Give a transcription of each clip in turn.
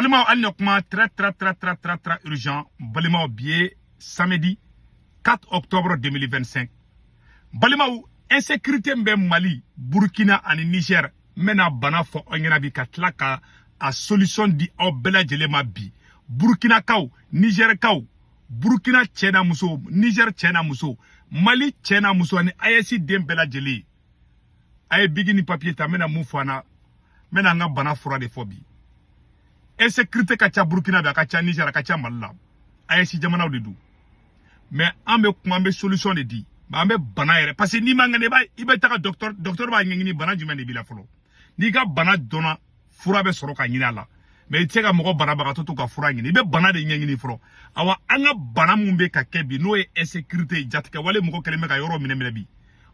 Balimaw, hali ni kuma très très très très très très urgent. Balimaw, bi ye samedi 4 octobre 2025. Balimaw, insécurité min bɛ Mali, Burkina ani Niger, n bɛna bana fɔ aw ɲɛna bi, ka tila ka a solution di aw bɛɛ lajɛlen ma bi. Burkinakaw, Nigerkaw, Burkina cɛ n'a muso, Niger cɛ n'a muso, Mali cɛ n'a muso ani AES den bɛɛ lajɛlen, a ye bic ni papier ta. N bɛna mun fɔ an na? N bɛna an ka bana fura de fɔ bi. Insécurité ka ca Burkina bi, a ka ca Niger, a ka ca Mali la, AES jamanaw de don. Mais an bɛ kuma, an bɛ solution de di, mais an bɛ bana yɛrɛ, parce que n'i ma ŋɛnɛ, i b'a i bɛ taga docteur, docteur b'a ɲɛɲini bana jumɛn de b'i la fɔlɔ. N'i ka bana dɔnna, fura bɛ sɔrɔ ka ɲini a la. Mais i tɛ se ka mɔgɔ banabagatɔ to ka fura ɲini, i bɛ bana de ɲɛɲini fɔlɔ. Awa, an ka bana mun bɛ ka kɛ bi, n'o ye insécurité ye, jatigɛ wale mɔgɔ kɛlen bɛ ka yɔrɔ minɛ minɛ bi,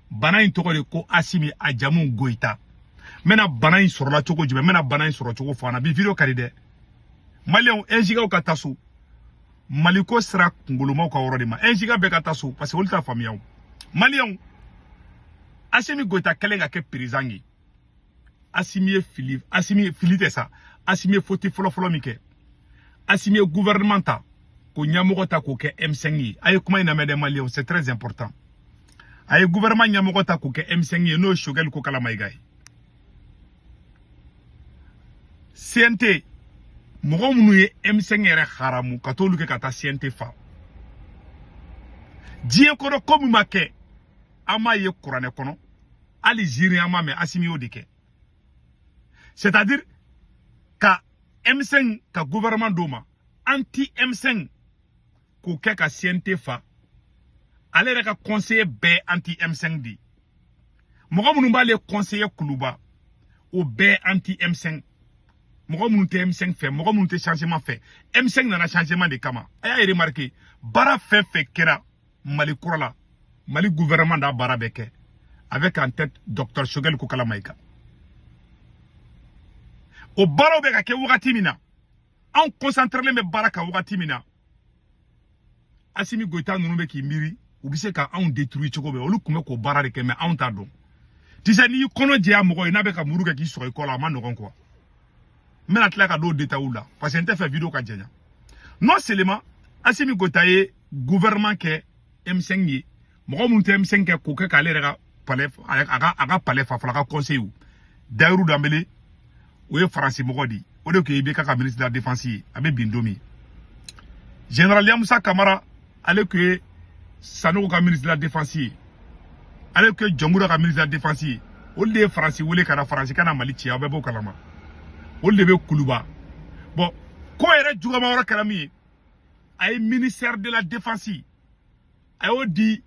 bana in tɔgɔ de ko Asimi, a jamu Goyita. N bɛna bana in sɔrɔla cogo jumɛn, n bɛna bana in sɔrɔ cogo fɔ an na bi. Vidéo ka di dɛ. Maliyɛnw, 1 gigaw ka taa so. Maliko sera kunkolomaw ka yɔrɔ de ma. 1 giga bɛɛ ka taa so, parce que olu t'a faamuya o. Maliyɛnw, Asimi Goyita kɛlen ka kɛ président ye, Asimi ye fili, Asimi fili tɛ sa, Asimi ye faute fɔlɔfɔlɔ min kɛ, Asimi ye gouvernement ta k'o ɲɛmɔgɔ ta k'o kɛ M5 ye. A ye kuma in lamɛn dɛ, maliyɛnw, c'est très important. A ye gouvernement ɲɛmɔgɔ ta k'o kɛ M5 ye, n'o ye Choguel Kokala Mayiga ye. CNT mɔgɔ minnu ye M5 yɛrɛ haramu ka t'olu kɛ ka taa CNT fa. Diɲɛ kɔnɔ, ko min ma kɛ, an m'a ye kuranɛ kɔnɔ, hali ziiri an m'a mɛn, Asimi y'o de kɛ. C'est à dire ka M5 ka gouvernement d'o ma, anti M5, k'o kɛ ka CNT fa. Ale yɛrɛ ka conseiller bɛɛ anti M5 de ye. Mɔgɔ minnu b'ale conseiller Kuluba, o bɛɛ anti M5. Mɔgɔ minnu tɛ M5 fɛ, mɔgɔ minnu tɛ changement fɛ, M5 nana changement de kama. A y'a remarqué, baara fɛn fɛn kɛra Mali kura la, Mali gouvernement d'a baara bɛɛ kɛ avec en tête docteur Choguel Kokala Maïga. O baaraw bɛ ka kɛ wagati min na, anw concentrelen bɛ baara kan wagati min na, Asimi Goyita ninnu bɛ k'i miiri u bɛ se ka anw détruire cogo min. Olu tun bɛ k'o baara de kɛ, mais anw t'a dɔn. Tu sais, n'i y'i kɔnɔ jɛya mɔgɔ ye, n'a bɛ ka muru kɛ k'i sɔgɔ i kɔ la, a ma nɔgɔn quoi. N bɛna tila ka don détail la, parce que n tɛ fɛ vidéo ka janya. Non seulement Asimi Goyita ye gouvernement kɛ M5 ye, mɔgɔ minnu tɛ M5 kɛ, k'o kɛ k'ale yɛrɛ ka palais, a ka palais fa fɔlɔ, a ka conseil Dayiru Danbele, o ye Faransi mɔgɔ de ye, o de tun ye IBK ka ministre de la défense ye, a bɛ bin don min. Général Yamusa Kamara, ale tun ye Sanogo ka ministre de la défense ye, ale tun ye Jɔnkura ka ministre de la défense ye. Olu de ye Faransi wele ka na, Faransi ka na Mali ci, aw bɛɛ b'o kalama. Olu de bɛ Kuluba. Bon, ko yɛrɛ jugama yɔrɔ kɛra min ye, a ye ministère de la défense, a y'o di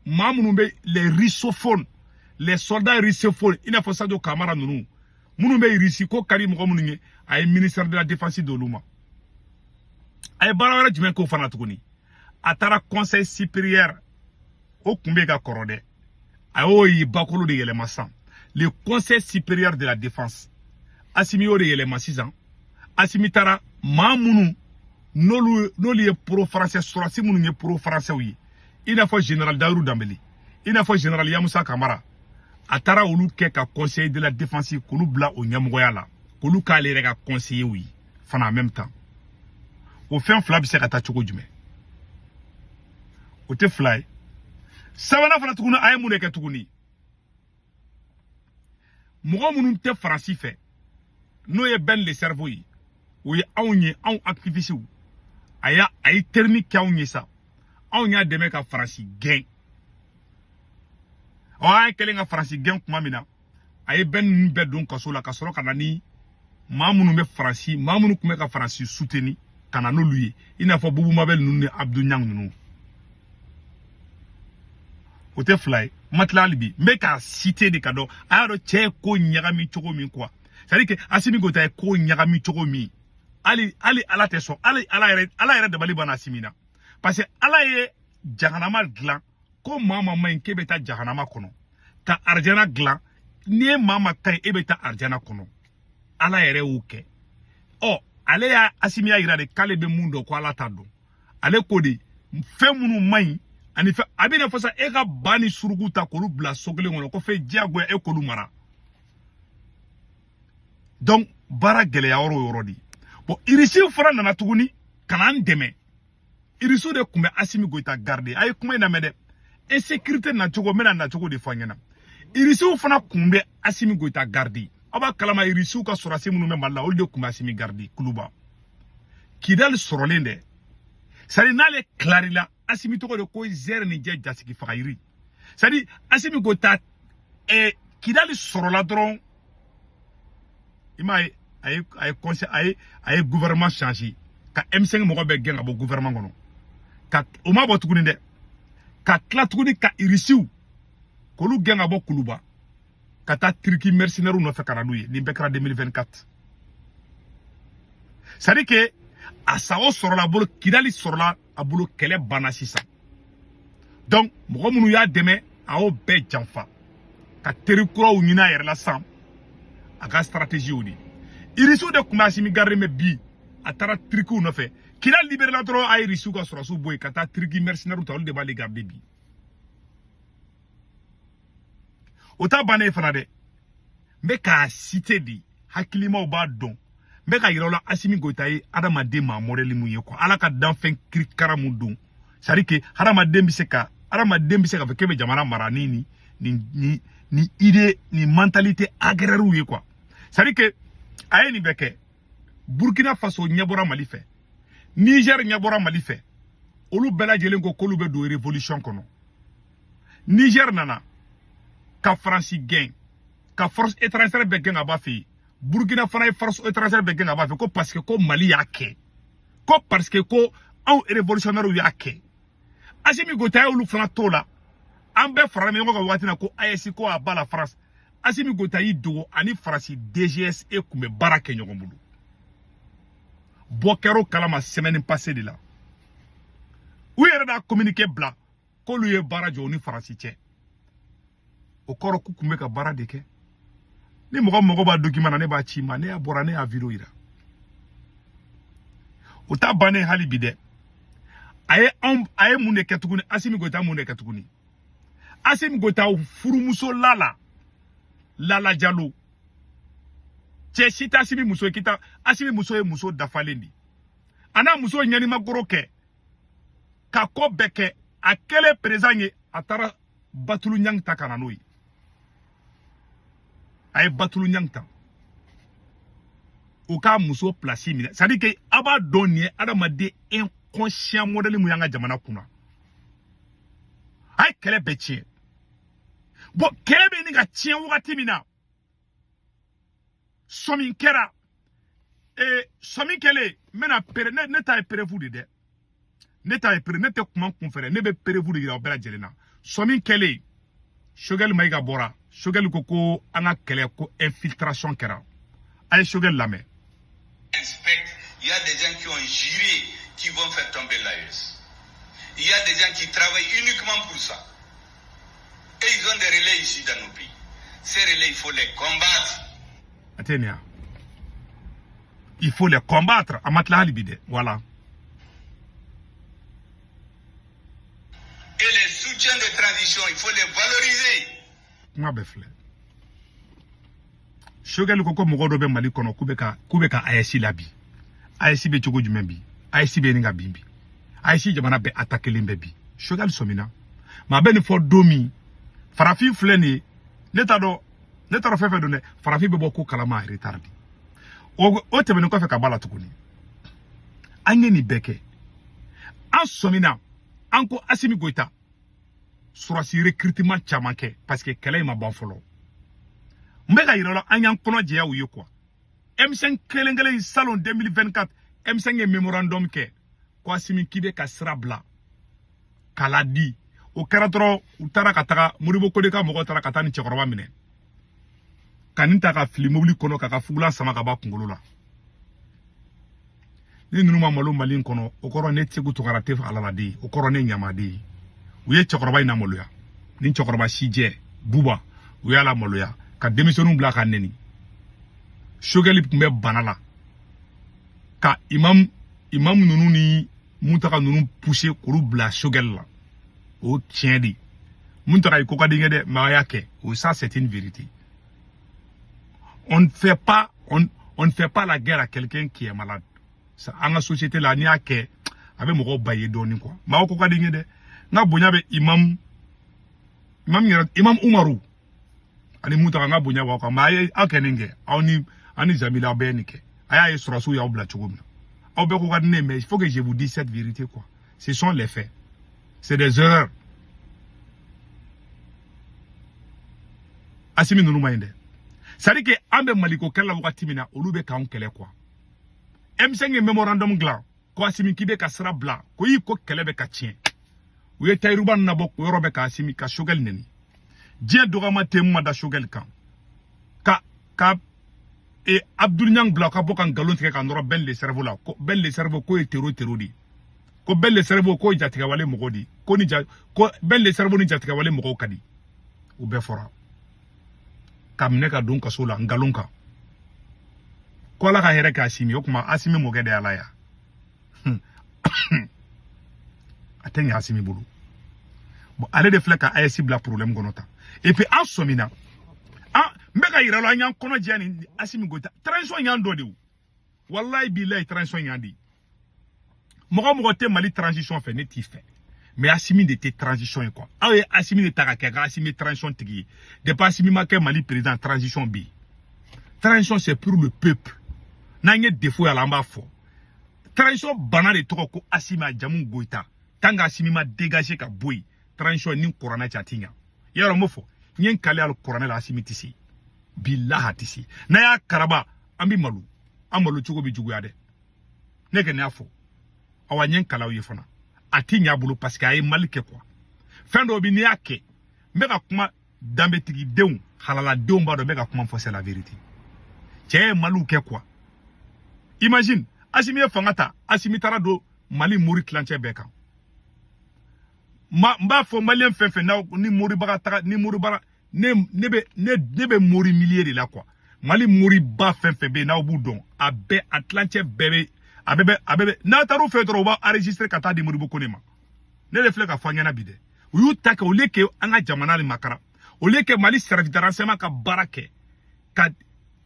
maa minnu bɛ les russophones, les soldats russophones, i n'a fɔ Sadio Kamara ninnu, minnu bɛ Russie ko ka di mɔgɔ minnu ye, a ye ministère de la défense d'olu ma. A ye baara wɛrɛ jumɛn k'o fana tuguni? A taara conseil supérieur, o tun bɛ ka kɔrɔ dɛ, a y'o ye bakolo de yɛlɛma sisan, le conseil supérieur de la défense. Asimi y'o de yɛlɛma sisan. Asimi taara maa minnu n'olu ye pro français, sɔrɔsi minnu ye pro français ye, i n'a fɔ général Dayiru Danbele, i n'a fɔ général Yamusa Kamara, a taara olu kɛ ka conseil de la défense, k'olu bila o ɲɛmɔgɔya la, k'olu k'ale yɛrɛ ka conseiller ye fana en même temps. O fɛn fila bɛ se ka taa cogo jumɛn? O tɛ fila ye. Sabanan fana tuguni, a ye mun de kɛ tuguni? Mɔgɔ minnu tɛ Faransi fɛ, n'o ye Ben le cerveau ye, o ye anw ye, anw activistes, a ye terimi kɛ anw ye sa, anw y'a dɛmɛ ka Faransi gɛn. Ɔ, an ye kɛlen ka Faransi gɛn tuma min na, a ye bɛn ninnu bɛɛ don kaso la, ka sɔrɔ ka na ni maa minnu bɛ Faransi, maa minnu tun bɛ ka Faransi soutenir, ka na n'olu ye, i n'a fɔ Bubu Mabel ninnu ni Abdou Niang ninnu. O tɛ fila ye. N ma tila hali bi, n bɛ k'a citer de ka dɔn. A y'a dɔn cɛ ye ko ɲagami cogo min quoi, c'est à dire que Asimi Goyita ye ko ɲagami cogo min, hali Ala tɛ sɔn, hali Ala yɛrɛ dabali banna Asimi na, parce que Ala ye jahanama dilan ko maa ma ɲi k'e bɛ taa jahanama kɔnɔ, ka arijana dilan n'i ye maa ma ka ɲi, e bɛ taa arijana kɔnɔ. Ala yɛrɛ y'o kɛ. Ɔ, ale y'a, Asimi y'a yira de k'ale bɛ mun dɔn ko Ala t'a dɔn. Ale ko de fɛn minnu man ɲi ani fɛn, a bɛ n'a fɔ sa, e ka ba ni suruku ta k'olu bila so kelen kɔnɔ ko fɛn diyagoya e k'olu mara. Donc baara gɛlɛya yɔrɔ o yɔrɔ de. Bon, irisiw fana nana tuguni ka na an dɛmɛ. Irisiw de tun bɛ Asimi Goyita garder. A ye kuma in lamɛn dɛ. Insécurité nacogo, n bɛna nacogo de fɔ an ɲɛna. Irisiw fana tun bɛ Asimi Goyita garder. Aw b'a kalama, irisiw ka sɔrɔdasi minnu bɛ Mali la, olu de tun bɛ Asimi garder Kuluba. Kidali sɔrɔlen dɛ. C'est-à-dire n'ale tilarila, Asimi tɔgɔ de ko zɛrɛ ni jɛ jasigi faga yiri. C'est-à-dire Asimi Goyita Kidali sɔrɔla dɔrɔn, i m'a ye, a ye conseil, a ye gouvernement changer ka M5 mɔgɔ bɛɛ gɛn ka bɔ gouvernement kɔnɔ, ka o ma bɔ tuguni dɛ, ka tila tuguni ka irisiw k'olu gɛn ka bɔ Kuluba ka taa Turki mercenaires nɔfɛ ka na n'u ye. Nin bɛɛ kɛra 2024. C'est à dire que a sago sɔrɔla a bolo, Kidali sɔrɔla a bolo, kɛlɛ banna sisan. Donc mɔgɔ minnu y'a dɛmɛ, a y'o bɛɛ janfa ka teri kuraw ɲini a yɛrɛ la sisan. A ka stratégie y'o de ye. Irisiw de tun bɛ Asimi garder, mais bi a taara Tirikiw nɔfɛ. Kidali libéré la dɔrɔn, a ye irisiw ka sɔrɔdasiw bɔ yen ka taa Turki mercenaires ta, olu de b'ale garder bi. O ta bannen fana dɛ, n bɛ k'a citer de, hakilimaw b'a dɔn. N bɛ ka yira aw la Asimi Goyita ye adamaden maa modèle mun ye quoi. Ala ka danfɛn kirikara mun don. C'est à dire que hadamaden bɛ se ka fɔ k'e bɛ jamana mara ni ni ni ni ni idée ni mentalité agraire ye quoi. C'est à dire que a ye nin bɛɛ kɛ. Burkina Faso ɲɛbɔra Mali fɛ, Niger ɲɛbɔra Mali fɛ, olu bɛɛ lajɛlen ko k'olu bɛ don révolution kɔnɔ. Niger nana ka Faransi gɛn, ka force étrangère bɛɛ gɛn ka b'a fɛ yen. Burkina fana ye force étrangère bɛɛ gɛn ka b'a fɛ, ko parce que ko Mali y'a kɛ, ko parce que ko anw révolutionnaires y'a kɛ. Asimi Goyita y'olu fana t'o la. An bɛɛ farala ɲɔgɔn kan waati na ko AES ko a ba la France. Asimi Goyita y'i dogo, ani Faransi DGSE tun bɛ baara kɛ ɲɔgɔn bolo. Bɔ kɛra o kalama semaine passée de la. U yɛrɛ n'a communiqué bila k'olu ye baara jɔ u ni Faransi cɛ. O kɔrɔ k'u tun bɛ ka baara de kɛ. Ni mɔgɔ mago b'a document na, ne b'a ci ma. Ne y'a bɔra, ne y'a vidéo yira. O ta bannen hali bi dɛ. A ye anw, a ye mun de kɛ tuguni? Asimi Goyita mun de kɛ tuguni? Asimi Goyita furumuso Lala, Lala Jalo, cɛ si tɛ Asimi muso ye kita. Asimi muso ye muso dafalen de. A n'a muso ɲɛnimakoro kɛ ka ko bɛɛ kɛ. A kɛlen président ye, a taara Batulu Ɲangi ta ka na n'o ye. A ye Batulu Ɲangi ta u k'a muso place minɛ. C'est à dire que a b'a dɔn nin ye adamaden inconscient modèle mun y'an ka jamana kunna. A ye kɛlɛ bɛɛ tiɲɛ. Bon, kɛlɛ bɛ ɲini ka tiɲɛ wagati min na, sɔmi kɛra. Sɔmi kɛlen, n bɛna pere. Ne ta ye preuve de dɛ. Ne ta ye preuve, ne tɛ kuma kunfɛ dɛ, ne bɛ preuve de yira aw bɛɛ lajɛlen na. Sɔmi kɛlen, Choguel Maïga bɔra. Choguel ko ko an ka kɛlɛ ko infiltration kɛra. A ye Choguel lamɛn. Inspecte, il y a des gens qui ont juré qu'ils vont faire tomber l'AES. Il y a des gens qui travaillent uniquement pour ça. Et ils ont des relais ici dans nos pays. Ces relais, il faut les combattre. A tɛ nin ya, il faut les combattre. A ma tila hali bi dɛ, voilà. Et les soutiens de transition, il faut les valoriser. Kuma bɛɛ filɛ. Choguel ko ko mɔgɔ dɔ bɛ Mali kɔnɔ k'u bɛ ka AES la bi. AES bɛ cogo jumɛn bi? AES bɛ ɲini ka bin bi. AES jamana bɛɛ attaqué len bɛ bi. Choguel sɔmina. Mais a bɛ nin fɔ don min, farafin filɛ nin ye, ne t'a dɔn, ne t'a dɔn fɛn fɛn don dɛ, farafin bɛ bɔ ko kalama a retard de. O tɛmɛnen kɔfɛ ka bɔ a la tuguni, an ye nin bɛɛ kɛ, an sɔmina, an ko Asimi Goyita sɔrɔsi recrutement caman kɛ parce que kɛlɛ in ma ban fɔlɔ. N bɛ ka yira la, an y'an kɔnɔ jɛya u ye quoi. M5 kelen kelen in, salon 2024, M5 ye mémorandum kɛ ko Asimi k'i bɛ ka sira bila k'a la di. O kɛra dɔrɔn, u taara ka taga Modibo Kone ka mɔgɔw taara ka taa ni cɛkɔrɔba minɛ ka nin ta ka fili mobili kɔnɔ k'a ka fugulan sama ka bɔ a kunkolo la. Ni ninnu ma malo Mali in kɔnɔ, o kɔrɔ ne Segu Tunkara tɛ alaladen, o kɔrɔ ne ɲamaden. U ye cɛkɔrɔba in lamaloya, ni cɛkɔrɔba sijɛ Buba, u y'a lamaloya ka denmisɛnninw bila ka nɛni. Choguel tun bɛ bana la ka imam ninnu ni Muntaga ninnu pousser k'olu bila Choguel la. O tiɲɛ de, Muntaga i ko ka di n ye dɛ, mais a y'a kɛ o, ça c'est une vérité. On ne fait pas la guerre à quelqu'un qui est malade. An ka société la n'i y'a kɛ a bɛ mɔgɔw ba ye dɔɔnin quoi. Maaw ko ka di n ye dɛ. N ka bonya bɛ imam yɛrɛ, imam Umaru ani Mutaga, n ka bonya b'aw kan. Mais a ye aw kɛ nin kɛ, aw ni ani Jamila aw bɛɛ ye nin kɛ. A y'a ye sɔrɔsiw y'aw bila cogo min na. Aw bɛɛ ko ka di ne ye, mais il faut que je vous dise cette vérité quoi. Ce sont les faits. C'est des erreurs. Assimi ninnu ma ɲi dɛ. C'est-à-dire que an bɛ Maliko kɛlɛ la wagati min na, olu bɛ k'anw kɛlɛ quoi. M5 ye mémorandum dilan ko Assimi k'i bɛ ka sira bila, ko i ko kɛlɛ bɛ ka tiɲɛ. U ye Tayiruba nabɔ o yɔrɔ bɛ ka Assimi ka Choguel neni. Diɲɛ dɔgɔma tɛ mun ma da Choguel kan. Ka Abdoul Niang bila ka bɔ ka nkalon tigɛ ka nɔrɔ Ben le cerveau la. Ko Ben le cerveau ko ye terro de ye. Ko Ben le cerveau ko ye jatigɛwale mɔgɔ de ye. Ko ni ja ko Ben le cerveau ni jatigɛwale mɔgɔw ka di. O bɛɛ fɔra. Ka minɛ ka don kaso la nkalon kan. Ko Ala ka hɛrɛ kɛ Assimi, o tuma Assimi mɔkɛ de ye Ala ya. A tɛ ɲɛ Assimi bolo. Bon, ale de filɛ ka AES bila problème kɔnɔ tan. Et puis an sɔmina. An n bɛ ka yira la, an y'an kɔnɔ jɛya ni Assimi Goïta. Transition y'an dɔ de o. Wallahi bilahi transition y'an de. Mɔgɔ mɔgɔ tɛ Mali transition fɛ, ne t'i fɛ. Mais Assimi de tɛ transition ye quoi. Aw ye Assimi de ta ka kɛ ka Assimi transition tigi ye. Depuis Assimi ma kɛ Mali président, transition bɛ yen. Transition c'est pour le peuple. N'an ye défaut y'a la, an b'a fɔ. Transition bana de tɔgɔ ko Assimi, a jamu Goïta. Tant que Assimi ma dégager ka bɔ yen, transition ni kuranɛ cɛ a ti ɲa. Yɔrɔ n b'o fɔ. N ye n kale hali kuranɛ la, Assimi tɛ se. Bilahi a tɛ se. N'a y'a karaba, an bɛ malo. An malo cogo bɛ juguya dɛ. Ne kɔni y'a fɔ. Awa n ye n kale aw ye fana. A ti ɲa bolo parce que a ye mali kɛ quoi. Fɛn dɔw bɛ n'i y'a kɛ, n bɛ ka kuma danbetigidenw, halaladenw b'a dɔn n bɛ ka kuma fɔ, c'est la vérité. Cɛ ye maliw kɛ quoi. Imagine, Assimi ye fanga ta, Assimi taara don Mali mori tilancɛ bɛɛ kan. N b'a fɔ maliyɛn fɛn fɛn n'aw ni moribaga taga ni moribaga ne bɛ mori millier de la quoi. Mali moriba fɛn fɛn bɛ yen n'aw b'u dɔn, a bɛɛ a tilancɛ bɛɛ bɛ a bɛɛ n'a taar'u fɛ dɔrɔn u b'a enregistrer ka taa di Modibo Kone ma. Ne de filɛ ka fɔ an ɲɛna bi dɛ. U y'u ta kɛ au lieu que an ka jamana de makara, au lieu que Mali service de renseignement ka baara kɛ ka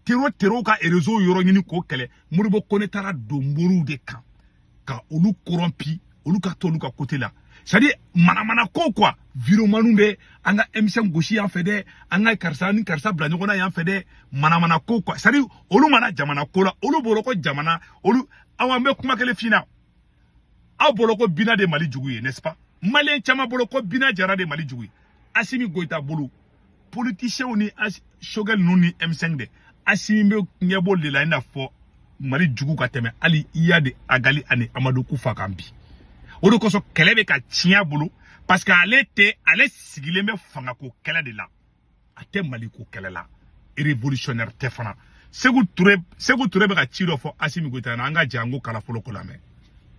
terro ka réseau yɔrɔ ɲini k'o kɛlɛ, Modibo Kone taara don moriw de kan ka olu corrompi, olu ka to olu ka côté la. C'est-à-dire manamana ko quoi, viromanu de an ka M5 gosi yan fɛ dɛ, an ka karisa ni karisa bila ɲɔgɔn na yan fɛ dɛ, manamana ko quoi. C'est-à-dire olu mana jamana ko la, olu bolo ko jamana olu. Awa n bɛ kuma kelen f'i ɲɛna. Aw bolo ko Bina de Mali jugu ye, n'est-ce pas? Maliyɛn caman bolo ko Bina Jara de Mali jugu ye. Assimi Goïta bolo, politiciens ni Choguel ninnu ni M5 de, Assimi bɛ ɲɛbɔ de la i n'a fɔ Mali jugu ka tɛmɛ hali Iyad Agali ani Amadou Koufa kan bi. O de kosɔn kɛlɛ bɛ ka tiɲɛ a bolo parce que ale tɛ, ale sigilen bɛ fangako kɛlɛ de la, a tɛ Maliko kɛlɛ la, révolutionnaire tɛ fana. Sékou Touré bɛ ka ci dɔ fɔ Assimi Goïta ɲɛna, an ka jɛ an k'o kala fɔlɔ ko lamɛn.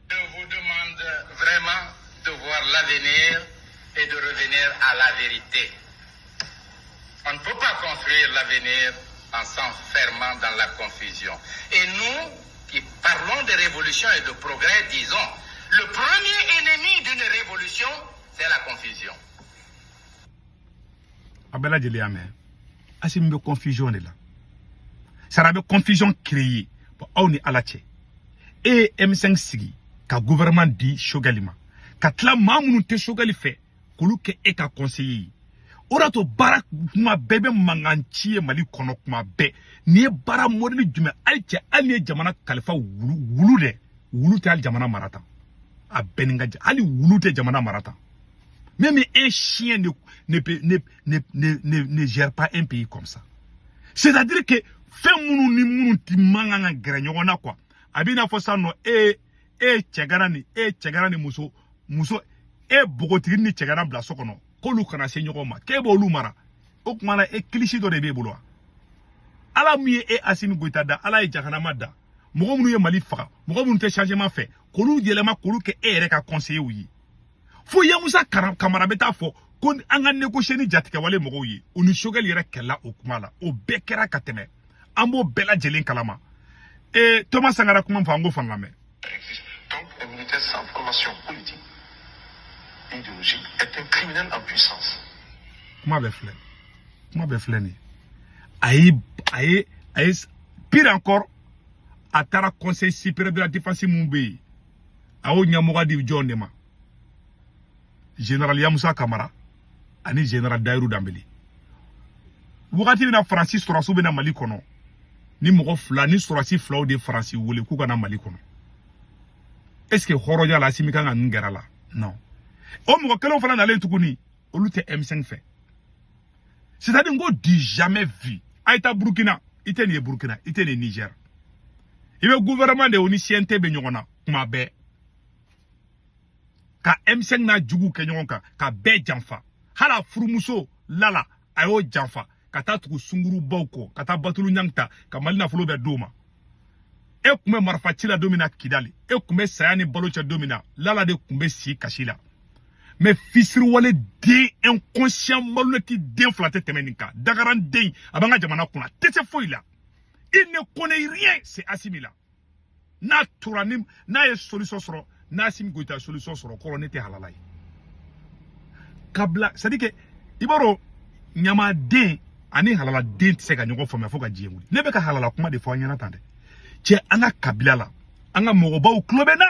Je vous demande vraiment de voir l'avenir et de revenir à la vérité. On ne peut pas construire l'avenir en s'enfermant dans la confusion. Et nous, qui parlons de révolution et de progrès, disons, le premier ennemi d'une révolution, c'est la confusion. A bɛɛ lajɛlen y'a mɛn. Assimi bɛ confusion de la. Sara bɛ confusion créer. Bon, aw ni Ala cɛ. E ye M5 sigi ka gouvernement di Choguel ma. Ka tila maa minnu tɛ Choguel fɛ, k'olu kɛ e ka conseiller ye. O de y'a to baara kuma bɛɛ bɛ mankan ci ye Mali kɔnɔ kuma bɛɛ. N'i ye baara modèle jumɛn, hali cɛ, hali n'i ye jamana kalifa wulu wulu dɛ, wulu tɛ hali jamana mara tan. A bɛɛ ni ka ja, hali wulu tɛ jamana mara tan. Même un chien ne gère pas un pays comme ça. C'est-à-dire que fɛn minnu ni minnu ti man kan ka gɛrɛ ɲɔgɔn na quoi. A b'i n'a fɔ sisan nɔ e e cɛgana ni e cɛgana ni muso muso e npogotigi ni cɛgana bila so kɔnɔ k'olu kana se ɲɔgɔn ma, k'e b'olu mara. O tuma na e kilisi dɔ de b'e bolo wa? Ala min ye e Assimi Goïta da, Ala ye jahanama da. Mɔgɔ minnu ye Mali faga, mɔgɔ minnu tɛ changement fɛ, k'olu yɛlɛma k'olu kɛ e yɛrɛ ka conseiller ye. Fo Yamoussa Kamara bɛ taa fɔ ko an ka négocier ni jatigɛwale mɔgɔw ye. O ni Choguel yɛrɛ kɛlɛla o kuma la, o bɛɛ kɛra ka tɛmɛ. An b'o bɛɛ lajɛlen kalama. Thomas Sankara kuma fɔ, an k'o fana lamɛn. Donc un militaire sans formation politique idéologique est un criminel en puissance. Kuma bɛ filɛ, kuma bɛ filɛ nin ye. A ye pire encore, A taara Conseil supérieur de la défense mun bɛ yen, a y'o ɲɛmɔgɔ di jɔn de ma? Général Yamusa Kamara ani général Dayiru Danbele. Wagati min na Faransi sɔrɔsiw bɛ na Mali kɔnɔ, ni mɔgɔ fila ni sɔrɔsi filaw de Faransi wele k'u ka na Mali kɔnɔ, est ce que hɔrɔnya la, Asimi kan ka ninnu gɛrɛ la? Non. O mɔgɔ kelenw fana nalen tuguni, olu tɛ M5 fɛ. C'est à dire n ko du jamais vu. A ye taa Burukina, i tɛ nin ye Burukina, i tɛ nin ye Niger. I bɛ gouvernement de, o ni CNT bɛ ɲɔgɔn na kuma bɛɛ, ka M5 n'a juguw kɛ ɲɔgɔn kan, ka bɛɛ janfa. Hali a furumuso Lala, a y'o janfa ka taa tugu sungurubaw kɔ, ka taa batulu ɲangi ta ka Mali nafolo bɛɛ d'o ma. E tun bɛ marifa ci la don min na Kidali, e tun bɛ saya ni balo cɛ don min na, Lala de tun bɛ si kasi la. Mais fisiriwale den inconscient malhonnête den fila tɛ tɛmɛ nin kan. Dagaran den a b'an ka jamana kunna, a tɛ se foyi la, il ne connaît rien. C'est Assimi là. N'a tora ni n'a ye solution sɔrɔ, n'a Assimi Goïta ye solution sɔrɔ, kɔrɔ ne tɛ halala ye kabila. C'est à dire que i b'a dɔn, ɲamaden ani halaladen tɛ se ka ɲɔgɔn faamuya fo ka diɲɛ wuli. Ne bɛ ka halala kuma de fɔ an ɲɛna tan dɛ. Cɛ, an ka kabila la, an ka mɔgɔbaw tulo bɛ na.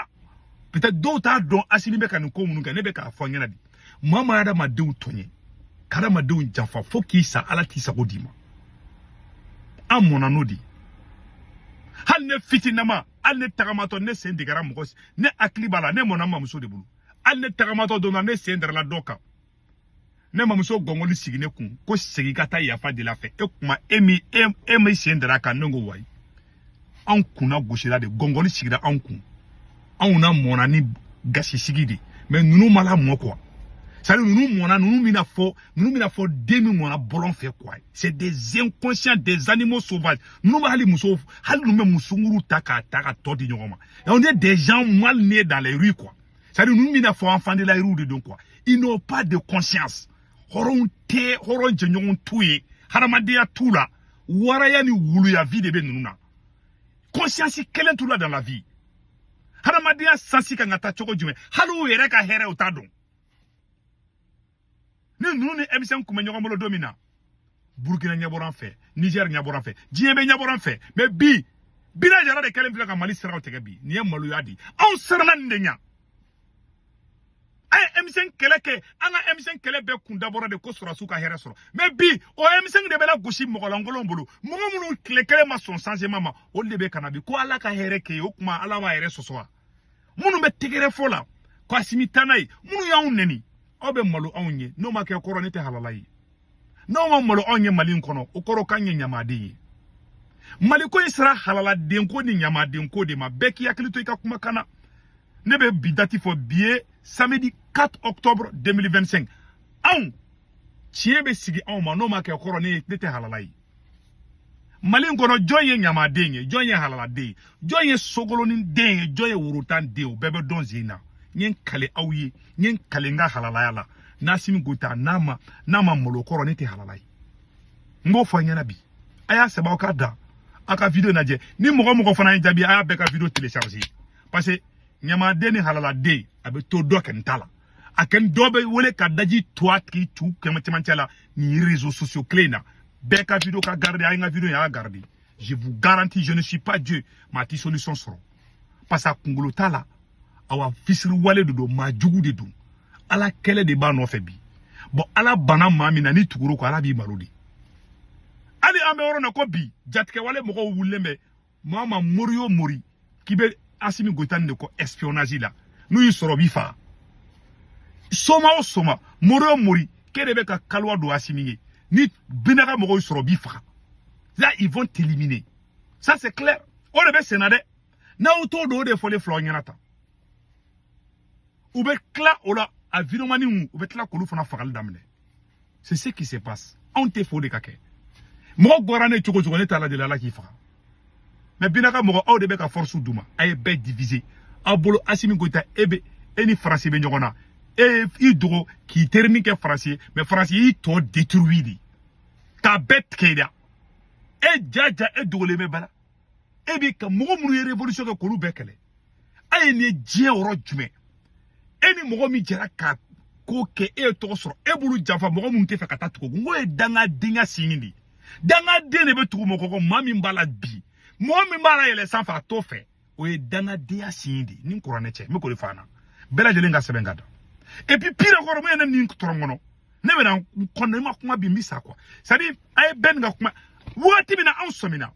Peut-être dɔw t'a dɔn Asimi bɛ ka nin ko minnu kɛ. Ne bɛ k'a fɔ an ɲɛna de. Maa ma adamadenw tɔɲɛ ka adamadenw janfa fo k'i sa, Ala t'i sago d'i ma. An mɔnna n'o de ye. Hali ne fitinama, hali ne tagamatɔ, ne sen degera mɔgɔ, ne hakili b'a la, ne mɔnna n mamuso de bolo. Hali ne tagamatɔ don na, ne sen darala dɔ kan, ne mamuso gɔngɔli sigi ne kun ko segin ka taa yafa de la fɛ. E kuma e min e min sen dara kan, ne ko wayi. Anw kunna gosira de, gɔngɔli sigira anw kun. Anw na mɔnna ni gasi sigi de. Mais ninnu ma la mɔ quoi. C'est à dire ninnu mɔnna, ninnu bɛna fɔ den min mɔnna bɔlɔn fɛ quoi. C'est des inconscients, des animaux sauvages. Ninnu bɛ hali musow, hali ninnu bɛ musunguru ta k'a ta ka tɔ di ɲɔgɔn ma. Et on est des gens mal nés dans les rues quoi. C'est à dire ninnu bɛna fɔ enfants de la rue de don quoi. Ils n'ont pas de conscience. Hɔrɔn tɛ, hɔrɔn jɛɲɔgɔn t'u ye, hadamadenya t'u la, waraya ni wuluya vie de bɛ ninnu na. Conscience kelen t'u la dans la vie. Hadamadenya sansi kan ka taa cogo jumɛn, hali u yɛrɛ ka hɛrɛ, u t'a dɔn. Ni ninnu ni M5 kun bɛ ɲɔgɔn bolo don min na, Burukina ɲɛbɔra an fɛ, Niger ɲɛbɔra an fɛ, diɲɛ bɛ ɲɛbɔra an fɛ. Mais bi, Bina Jara de kɛlen filɛ ka Mali siraw tigɛ bi. Nin ye maloya di. Anw siranna nin de ɲɛ. An ye M5 kɛlɛ kɛ, an ka M5 kɛlɛ bɛɛ kun dabɔra de ko sɔrɔsiw ka hɛrɛ sɔrɔ. Mais bi, o M5 de bɛ la gosi mɔgɔlankolonw bolo. Mɔgɔ minnu tile kelen ma sɔn changement ma, olu de bɛ ka na bi ko Ala ka hɛrɛ kɛ ye. O kuma, Ala b'a yɛrɛ sɔsɔ wa? Minnu bɛ tɛgɛrɛ fɔ la ko Asimi taa n'a ye, minnu y'anw nɛni, aw bɛ malo anw ye. N'o ma kɛ, kɔrɔ ne tɛ halala ye. N'aw ma malo anw ye Mali in kɔnɔ, o kɔrɔ k'an ye ɲamaden ye. Mali ko in sera halaladen ko ni ɲamaden ko de ma. Bɛɛ k'i hakili to i ka kumakan na. Ne bɛ bi date fɔ, bi ye samedi 4 octobre 2025. Anw tiɲɛ bɛ sigi anw ma. N'o ma kɛ, kɔrɔ ne tɛ halala ye Mali in kɔnɔ. Jɔn ye ɲamaden ye? Jɔn ye halaladen ye? Jɔn ye sogolonin den ye? Jɔn ye worotan den ye? O bɛɛ bɛ dɔn sen na. N ye n kale aw ye, n ye n kale n ka halalaya la. N'Asimi Goïta n'a ma malo, kɔrɔ ne tɛ halala ye. N b'o fɔ an ɲɛna bi. A y'a sɛbɛn, aw ka da aw ka vidéo lajɛ. Ni mɔgɔ mɔgɔ fana ye jaabi, a y'a bɛɛ ka vidéo télécharger, parce que ɲamaden ni halaladen, a bɛ to dɔ kɛni t'a la. A kɛni dɔ bɛ wele ka daji to a tigi tu kɛmɛ cɛmancɛ la. Nin réseaux sociaux kelen in na, bɛɛ ka vidéo ka garder. A ye n ka vidéo in, a y'a garder. Je vous garantis, je ne suis pas Dieu, mais a ti solution sɔrɔ, parce que a kunkolo t'a la. Awa, fisiriwale de don, maa jugu de don. Ala kɛlɛ de b'a nɔfɛ bi. Bon, Ala banna maa min na, ni tuguro kɔ, Ala b'i malo de. Hali an bɛ yɔrɔ na ko bi, jatigɛwale mɔgɔw wulilen bɛ maa ma, mori o mori k'i bɛ Asimi Goïta de kɔ espionnage la, n'u y'i sɔrɔ, b'i faga. Soma o soma, mori o mori k'e de bɛ ka kaliwa don Asimi ye, ni binaga mɔgɔw sɔrɔ, b'i faga. Là, ils vont t'éliminer, ça c'est clair. O de bɛ sen na dɛ. N'aw t'o dɔn, o de fɔlen filɛ aw ɲɛna tan. U bɛ tila o la, a vidéomaninw, u bɛ tila k'olu fana fagali daminɛ. C'est ce qui se passe. Anw tɛ fɛ o de ka kɛ. Mɔgɔ gɔra ne cogo cogo, ne t'a lajɛ, Ala k'i faga. Mais binaga mɔgɔ, aw de bɛ ka force d'u ma. A ye bɛɛ diviser aw bolo. Asimi Goïta, e bɛ e ni Faransi bɛ ɲɔgɔn na, e i dogo k'i terinin kɛ Faransi ye, mais Faransi y'i tɔ détruire de k'a bɛɛ tigɛ i la. E ja ja, e dogolen bɛ bala. E bɛ ka mɔgɔ minnu ye révolution kɛ, k'olu bɛɛ kɛlɛ. A ye nin ye diɲɛ yɔrɔ jumɛn? E ni mɔgɔ min jɛra ka ko kɛ, e ye tɔgɔ sɔrɔ, e b'olu janfa. Mɔgɔ minnu tɛ fɛ ka taa tugu, n ko ye dangadenya sini de ye. Dangaden de bɛ tugu mɔgɔ kɔ. Maa min b'a la bi, Mɔgɔ min b'a la yɛlɛ sanfɛ, a t'o fɛ. O ye dangadenya signe de ye. Ni kuranɛ cɛ, n bɛ k'o de fɔ an na. Bɛɛ lajɛlen ka sɛbɛn ka da. Et puis pire encore, mun ye ne nin tɔrɔ n kɔnɔ? Ne bɛna n kɔnɔ, ma kuma bi, n bɛ sa quoi. C'est à dire, a ye bɛɛ nin ka kuma. Waati min na anw sɔmina,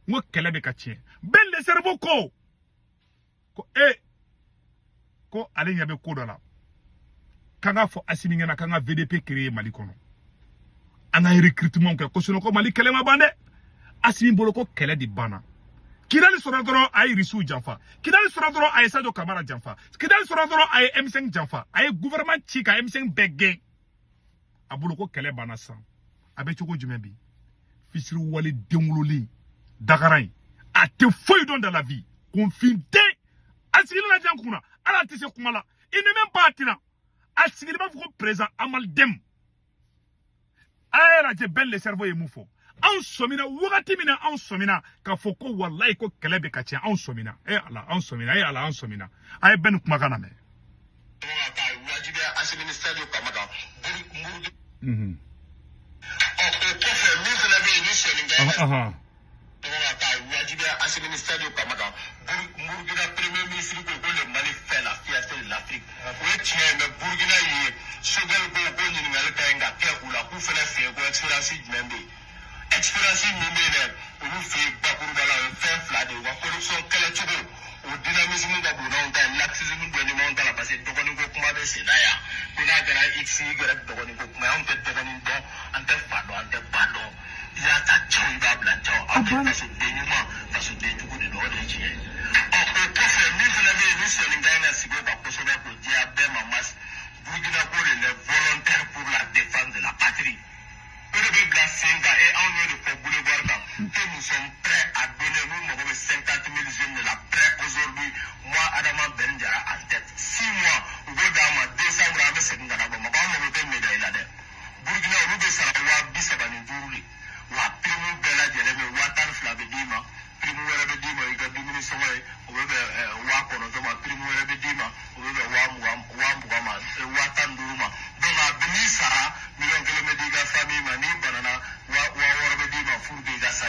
n ko kɛlɛ bɛ ka tiɲɛ. Ben le cerveau ko e ko ale ɲɛ bɛ ko dɔ la, k'an k'a fɔ Asimi ɲɛna k'an ka VDP créer Mali kɔnɔ, an ka recrutement kɛ, ko sinon ko Mali kɛlɛ ma ban dɛ. Asimi bolo ko kɛlɛ de banna. Kidali sɔrɔ dɔrɔn, a ye Irisiw janfa. Kidali sɔrɔ dɔrɔn, a ye Sadio Kamara janfa. Kidali sɔrɔ dɔrɔn, a ye M5 janfa. A ye gouvernement ci ka M5 bɛɛ gɛn. A bolo ko kɛlɛ banna sisan. A bɛ cogo jumɛn bi? Fisiriwale denwololen dagara in, a tɛ foyi dɔn dans la vie. Kunfin den, a sigilen lajɛ n kunna, ala tɛ se kuma la, il n'est même pas attirant. A sigilen b'a fɔ ko président Amaldem. A y'a lajɛ, Ben le cerveau ye mun fɔ? Anw sɔmina wagati min na, anw sɔmina k'a fɔ ko walayi ko kɛlɛ bɛ ka tiɲɛ. Anw sɔmina, e Ala, anw sɔmina, e Ala, anw sɔmina. A ye bɛɛ nin kumakan lamɛn. Ka wajibiya Asimi ni Sadio Kamara. Ɔ, o kɔfɛ, min fana bɛ yen ni sɔnni kɛ ka wajibiya Asimi ni Sadio Kamara, Burukina premier ministre ko le Mali fait la fierté de l'Afrique. O ye tiɲɛ ye, mais Burukina ye Choguel ko ɲininkali ka ɲi ka kɛ u la, k'u fana fɛ yen ko expérience jumɛn bɛ yen. Expérience min bɛ yen dɛ, olu fɛ yen, bakuruba la, o ye fɛn fila de ye: u ka corruption kɛlɛcogo, o dynamisme ka bon n'anw ta ye, laxisme dɔɔni b'anw ta la, parce que dɔgɔnin ko kuma bɛ sen na yan, ko n'a kɛra x y dɔgɔnin ko kuma ye. Anw tɛ dɔgɔnin dɔn, an tɛ fa dɔn, an tɛ ba dɔn. I y'a ta cɛw, i b'a bila cɛw. Aw tɛ fasoden ɲuman, fasoden jugu de don, o de ye tiɲɛ ye. Ɔ, o kɔfɛ, min fana bɛ yen ni sɔnni ka ɲi ka sigi o kan kosɛbɛ, k'o jɛya bɛɛ ma, mas Burukina ko de les volontaires pour la défense de la patrie, o de bɛ bila sen kan. E, anw y'o de fɔ boulevard kan que nous sommes prêts à donner. Nous mago bɛ 50 000 jeunes de la, prêts aujourd'hui, moi Adama Ben Diarra en tête. 6 mois, u b'o d'an ma, décembre an bɛ segin ka na Bamakɔ. An mago tɛ médaille la dɛ. Burukina, olu bɛ sara 35 000 de wa. Prime bɛɛ lajɛlen bɛ 12 000 bɛ d'i ma, prime wɛrɛ bɛ d'i ma, i ka dumuni sɔngɔ ye, o bɛ bɛn 9000 ma. Prime wɛrɛ bɛ d'i ma, o bɛ bɛn 20 000 ma, 15 000 ma. Donc a bɛ n'i sara, miliyɔn 1 bɛ di i ka famille ma. N'i banana, 6000 bɛ d'i ma pour que i ka sa.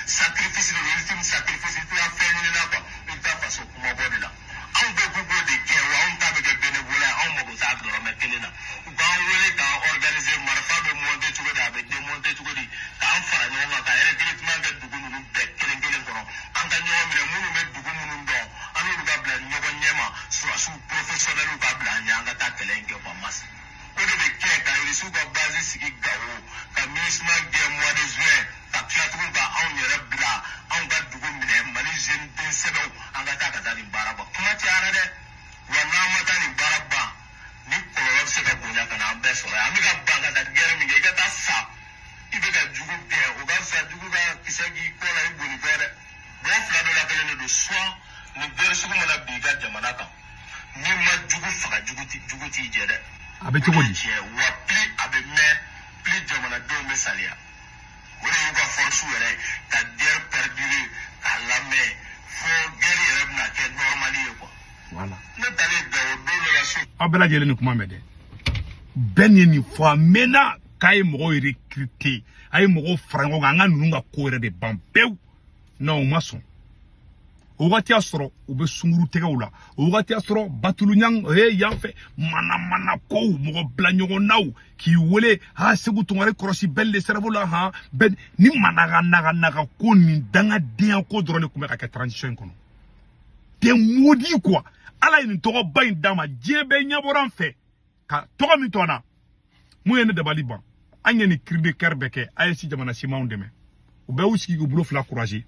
Sacrifice de don, ultime sacrifice. I tɛ taa fɛn ɲini na quoi, i bɛ taa faso kumabɔ de la. Anw bɛ k'u k'o de kɛ wa anw ta bɛ kɛ bénévolat ye. Anw mago t'a dɔrɔmɛ kelen na. U k'an wele k'an organiser, marifa bɛ monter cogo di, a bɛ démonter cogo di, k'an fara ɲɔgɔn kan ka recrutement kɛ dugu ninnu bɛɛ kelen kelen kɔnɔ. An ka ɲɔgɔn minɛ, minnu bɛ dugu minnu dɔn, an n'olu ka bila ɲɔgɔn ɲɛ ma, sɔrɔdasiw professionnels ka bila an ɲɛ, an ka taa kɛlɛ in kɛ quoi. Mas o de bɛ kɛ ka Irisiw ka base sigi Gawo, ka MINUSMA gɛn mois de juin, ka tila tugun ka anw yɛrɛ bila, anw ka dugu minɛ. Mali jeune den sɛbɛw, an ka taa ka taa nin baara ban. Kuma cayara dɛ. Wa n'an ma taa nin baara ban, ni kɔlɔlɔ bɛ se ka bonya ka na an bɛɛ sɔrɔ yan. An bɛ ka ban ka taa guerre min kɛ, i ka taa sa, i bɛ ka jugu gɛn, o ka fisa jugu ka kisɛ k'i kɔ la, i boli kɔ dɛ. Mɔgɔ fila dɔ la kelen de don. Soit ni guerre sugu mana bin i ka jamana kan, n'i ma jugu faga, jugu t'i jɛ dɛ. A bɛ cogo di? Tiɲɛ wa, plus a bɛ mɛn, plus jamanadenw bɛ saliya. O de y'u ka force yɛrɛ ka guerre perdurer, k'a lamɛn fo guerre yɛrɛ bɛna kɛ normal ye quoi. Voilà. Ne talen Gawo don dɔ la su. Aw bɛɛ lajɛlen nin kuma mɛn dɛ. Bɛɛ nin ye nin fɔ a mɛnna k'a ye mɔgɔw recruter, a ye mɔgɔw fara ɲɔgɔn kan, an ka ninnu ka ko yɛrɛ de ban pewu. Non, u ma sɔn. O wagati y'a sɔrɔ u bɛ sunkuru tɛgɛw la, o wagati y'a sɔrɔ batulu ɲang he yan fɛ, manamana kow, mɔgɔ bila ɲɔgɔn naw k'i wele ha Segu Tunkara kɔlɔsi bɛɛ le cerveau la han bɛɛ ni managa naga naga ko nin dangadenya ko dɔrɔn de tun bɛ ka kɛ transition in kɔnɔ. Des maudits quoi. Ala ye nin tɔgɔba in d'a ma, diɲɛ bɛɛ ɲɛ bɔra an fɛ ka tɔgɔ min to an na. Mun ye ne dabali ban? An ye nin cri de cœur bɛɛ kɛ, AES jamana simanw dɛmɛ, u bɛɛ y'u sigi k'u bolo fila croiser.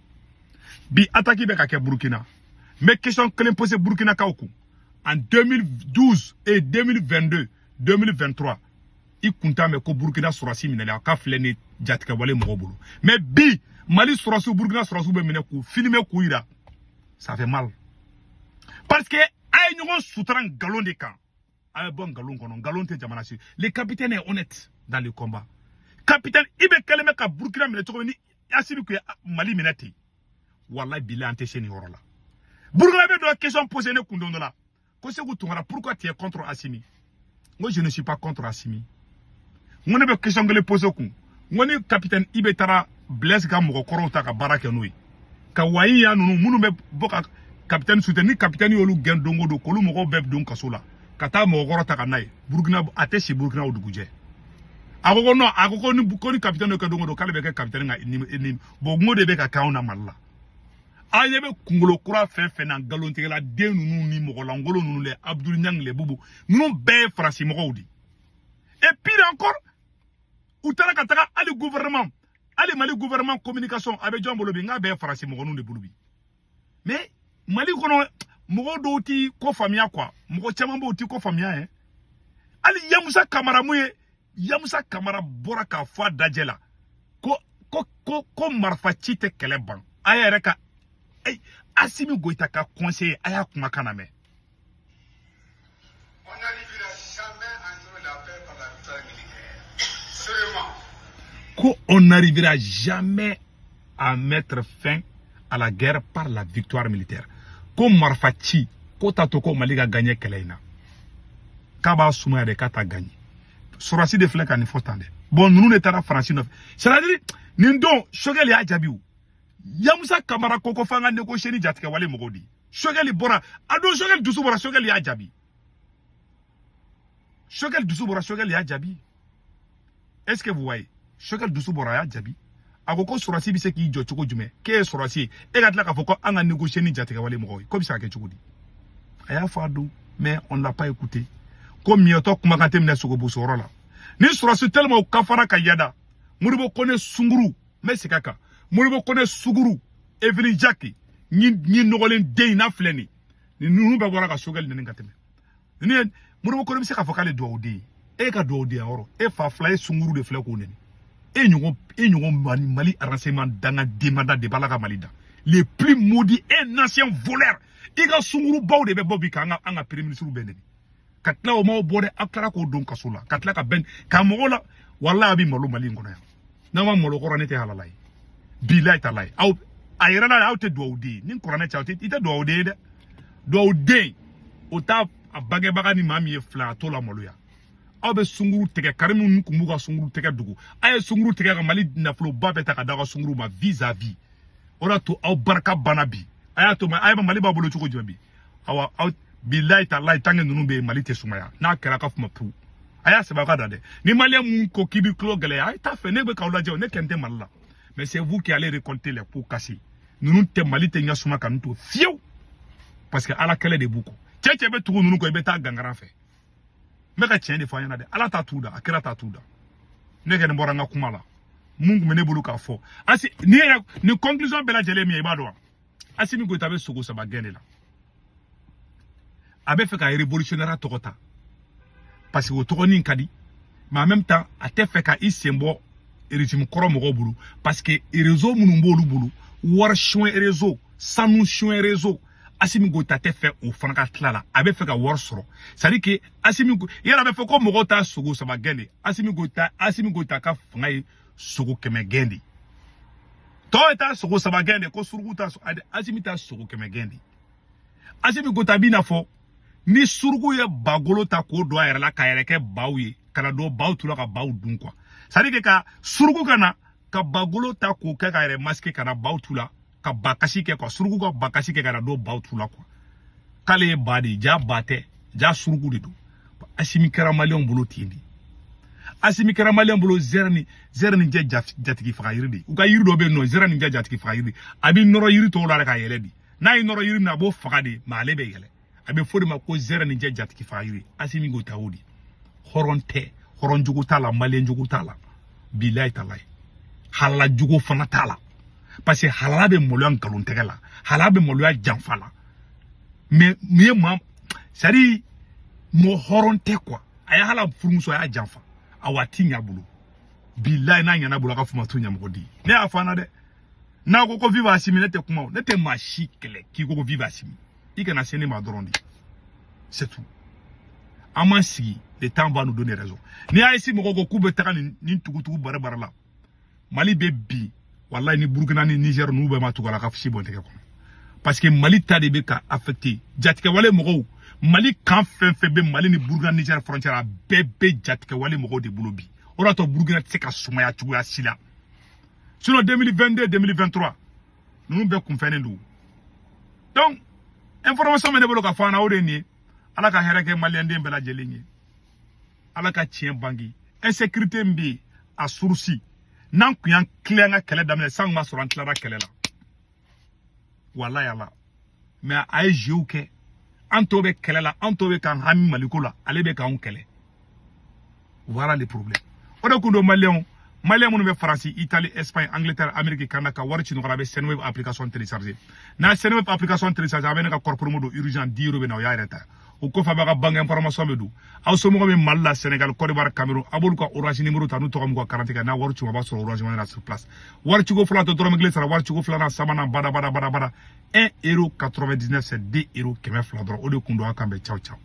Bi attaque bɛ ka kɛ Burukina. N bɛ question kelen poser Burkinakaw kun: en 2012 et 2022, 2023, i kun t'a mɛn ko Burukina sɔrɔsi minɛla k'a filɛ ni jatigɛwale mɔgɔw bolo. Mais bi, Mali sɔrɔsiw, Burukina sɔrɔsiw bɛ minɛ k'u filmer k'u yira. Ça fait mal, parce que a ye ɲɔgɔn sutura nkalon de kan. A ye bɔ nkalon kɔnɔ, nkalon tɛ jamana si. Le capitaine est honnête dans le combat. Capitaine i bɛ kɛlen bɛ ka Burukina minɛ cogo min ni Asimi kun ye Mali minɛ ten, wallahi bilahi, an tɛ se nin yɔrɔ la. Burukina bɛ dɔ question poser ne kun don dɔ la ko Segu Tunkara, pourquoi tu es contre Assimi? N ko je ne suis pas contre Assimi. N ko ne bɛ question kelen poser kun. N ko ni capitaine IB taara Blaise ka mɔgɔkɔrɔw ta ka baara kɛ n'o ye. Ka wayi ya ninnu minnu bɛ bɔ ka capitaine soutenir, ni capitaine y'olu gɛn don o don, k'olu mɔgɔw bɛɛ don kaso la, ka taa mɔgɔkɔrɔ ta ka n'a ye Burukina, a tɛ si Burukina o dugujɛ. A ko ko non, a ko ko ni capitaine y'o kɛ don o don, k'ale bɛ kɛ capitaine ka ni bon. N ko de bɛ ka kɛ anw na Mali la. An ɲɛ bɛ kunkolo kura fɛn fɛn na, nkalontigɛla den ninnu ni mɔgɔlankolon ninnu lɛ, Abdul Niang le Bubu ninnu bɛɛ ye Faransi mɔgɔw de. Et pire encore, u taara ka taga hali gouvernement, hali Mali gouvernement communication, a bɛ jɔn bolo bi? N k'a bɛɛ ye Faransi mɔgɔninw de bolo bi. Mais Mali kɔnɔ, mɔgɔ dɔw ti ko faamuya quoi, mɔgɔ caman b'o ti ko faamuya yɛ. Hali Yamusa Kamara, mun ye Yamusa Kamara bɔra k'a fɔ a dajɛ la ko marifa ci tɛ kɛlɛ ban. A yɛrɛ ka Asimi Goïta ka conseiller, a y'a kumakan lamɛn. On n'arrivera jamais à instaurer la paix par la victoire militaire. Seulement. Ko on n'arrivera jamais à mettre fin à la guerre par la victoire militaire. Ko marifa ci ko t'a to ko Mali ka gagner kɛlɛ in na, k'a b'a sumaya de k'a ta gagner. Sɔrɔsi de filɛ ka nin fɔ tan dɛ. Bon, ninnu de taara Faransi nɔfɛ, c'est à dire nin don Choguel y'a jaabi. O Yamusa Kamara ko f'an ka négocier ni jatigɛwale mɔgɔw de ye. Choguel bɔra a don, Choguel dusu bɔra, Choguel y'a jaabi. Choguel dusu bɔra, Choguel y'a jaabi. Est ce que vous voyez? Choguel dusu bɔra, a y'a jaabi. A ko sɔrɔsi bɛ se k'i jɔ cogo jumɛn k'e ye sɔrɔsi ye, e ka tila k'a fɔ ko an ka négocier ni jatigɛwale mɔgɔw ye, ko bɛ se ka kɛ cogo di? A y'a fɔ a don, mais on l'a pas écouté. Ko miyɔtɔ kumakan tɛ minɛ sogobosoyɔrɔ la. Ni sɔrɔsi tellement u kafara ka yada. Modibo Kone sunguru, n bɛ segin a kan, Modibo Kone sunguru, Evelyne Jacques ñi nɔgɔlen den in n'a filɛ nin nin, ninnu bɛɛ bɔra ka Choguel nɛni ka tɛmɛ. Ninnu ye Modibo Kone bɛ se k'a fɔ k'ale duwawu ye, e ka duwawu den yɔrɔ, e fa fila e sunguru de filɛ k'o nɛni. E ɲɔgɔn Mali renseignement danga demanda de b'ala ka Mali da, les plus maudits, un ancien voleur. I ka sungurubaw de bɛ bɔ bi k'an ka an ka premier ministre bɛɛ nɛni, ka tila o m'aw bɔ dɛ, aw tilala k'o don kaso la, ka tila ka bɛn ka mɔgɔw la. Walahi, a bɛ malo Mali in kɔnɔ yan, n'aw ma malo kɔrɔ, ne tɛ halala ye, bilayi talayi. Aw a yɛrɛ la, aw tɛ duwawu den ye ni kuranɛ cɛ, aw tɛ, i tɛ duwawu den ye dɛ. Duwawu den o t'a a bangebaga ni maa min ye fila, a t'o la maloya. Aw bɛ sunkuru tigɛ, kari minnu tun b'u ka sunkuru tigɛ dogo, a ye sunkuru tigɛ ka Mali nafoloba bɛɛ ta ka d'aw ka sunkuru ma vis à vis. O de y'a to aw barika banna bi. A y'a to a ye Mali b'a bolo cogo jumɛn bi? Awa, aw bilayi talayi, tant que ninnu bɛ yen, Mali tɛ sumaya. N'a kɛra ka kuma pewu, a y'a sɛbɛn a ka da dɛ. Ni malien mun ko k'i b'i tulo gɛlɛya, a ye t'a fɛ, ne bɛ k'aw lajɛ, ne kɛn tɛ Mali la, mais c'est vous qui allez récolter les pots cassés. Ninnu tɛ Mali tɛ ɲɛ suma ka ninnu to fiyewu, parce que ala kɛlɛ de b'u kɔ. Cɛ cɛ bɛ tugu ninnu kɔ, i bɛ taa gangara fɛ. N bɛ ka tiɲɛ de fɔ an ɲɛna dɛ. Ala t'a t'u da, a kira t'a t'u da. Ne kɔni bɔra n ka kuma la, mun tun bɛ ne bolo k'a fɔ asi ni yɛrɛ, ni conclusion bɛɛ lajɛlen min ye, i b'a dɔn wa? Asimi Goïta bɛ sogo saba gɛn de la. A bɛ fɛ ka révolutionnaire tɔgɔ ta parce que o tɔgɔnin ka di, mais en même temps a tɛ fɛ ka i sen bɔ régime kɔrɔ mɔgɔw bolo, parce que réseau minnu b'olu bolo, wari suɲɛ réseau, sanu suɲɛ réseau, Asimi Goïta tɛ fɛ o fana ka tila la. A bɛ fɛ ka wari sɔrɔ, c'est à dire que Asimi yɛrɛ bɛ fɔ ko mɔgɔw t'a sogo saba gɛn de. Asimi Goïta ka fanga ye sogo 100 gɛn de. Tɔw ye taa sogo saba gɛn de, ko suruku ta, Asimi ta sogo 100 gɛn de. Asimi Goïta b'i n'a fɔ ni suruku ye bagolo ta k'o don a yɛrɛ la k'a yɛrɛ kɛ baw ye, ka na don baw tu la ka baw dun quoi. C'est à dire que ka suruku ka na ka bagolo ta k'o kɛ ka yɛrɛ masquer, ka na baw tu la ka bakasi kɛ quoi, suruku ka bakasi kɛ ka na don baw tu la quoi, k'ale ye ba de ye. Ja ba tɛ, ja suruku de don. Asimi kɛra maliyɛnw bolo ten de. Asimi kɛra maliyɛn bolo zɛrɛ ni jɛ jatigi faga yiri de. U ka yiri dɔ bɛ yen nɔ, zɛrɛ ni jɛ jatigi faga yiri, a bɛ nɔrɔ yiri tɔw la de ka yɛlɛ de. N'a ye nɔrɔ yiri min na, a b'o faga de, mais ale bɛ yɛlɛ. A bɛ fɔ de ma ko zɛrɛ ni jɛ jatigi faga yiri. Asimi Goïta o de hɔrɔn tɛ, hɔrɔn jugu t'a la, maliyɛn jugu t'a la, bilayi talayi, halala jugu fana t'a la, parce que halala bɛ maloya nkalon tɛgɛ la, halala bɛ maloya janfa la. Mais mun ye maa, c'est à dire mɔgɔ hɔrɔn tɛ quoi. A ye hala furumuso, a y'a janfa, a waati ɲ'a bolo, bilayi, n'a ɲɛna bolo, a ka fama t'u ɲɛmɔgɔ di. Ne y'a fɔ an na dɛ, n'a ko ko vive Asimi, ne tɛ kuma o, ne tɛ maa si kɛlɛ k'i ko ko vive Asimi. I kana se ne ma dɔrɔn de, c'est tout. An m'an sigi, le temps va nous donner raison. Ni AES mɔgɔw ko k'u bɛ taga nin tugutugu bari bari la, Mali bɛ bi, walayi, ni Burukina ni Niger n'u bɛɛ ma tugu a la ka si bɔn tɛgɛ kɔnɔ, parce que Mali ta de bɛ ka affecté jatigɛwale mɔgɔw. Mali kan fɛn fɛn bɛ Mali ni Burukina, Niger frontière, a bɛɛ bɛ jatigɛwale mɔgɔw de bolo bi. O de y'a to Burukina tɛ se ka sumaya cogoya si la. Sinon 2022, 2023, Ninnu bɛɛ kunfɛnnen don. Donc information bɛ ne bolo ka fɔ an na, o de ye nin ye. Ala ka hɛrɛ kɛ maliyɛnden bɛɛ lajɛlen ye. Ala ka tiɲɛ bange. Insécurité min bɛ yen, a source, n'an kun y'an tilen an ka kɛlɛ daminɛ san, kun b'a sɔrɔ an tilara kɛlɛ la, walayi ala. Mais a ye jeu kɛ, an tɔw bɛ kɛlɛ la, an tɔw bɛ k'an hami Maliko la, ale bɛ k'anw kɛlɛ. Voilà le problème. O de kun don, maliyɛnw, maliyɛn minnu bɛ Faransi, Italie, Espagne, Angleterre, Amérique, Canada, ka wari ci ɲɔgɔn na, a bɛ Sendwave application télécharger. N'a Sendwave application télécharger, a bɛ ne ka code promo don urgent 10 euros bɛ na, o y'a yɛrɛ ta. O kɔfɛ, a b'a ka banque information bɛ don. Aw somɔgɔw bɛ Mali la, Sénégal, Côte d'Ivoire, Cameroun, a b'olu ka Orange numéro ta n'u tɔgɔ m'u ka carte kan. N'a wari ci, a b'a sɔrɔ Orange Money na sur place. Wari ciko fɔlɔ tɛ dɔrɔmɛ kelen sara. Wari ciko filanan, sabanan, bada bada bada bada, 1 euro 99, c'est 2 euro 200 dɔrɔn. O de kun don. A kan bɛn, ciao ciao.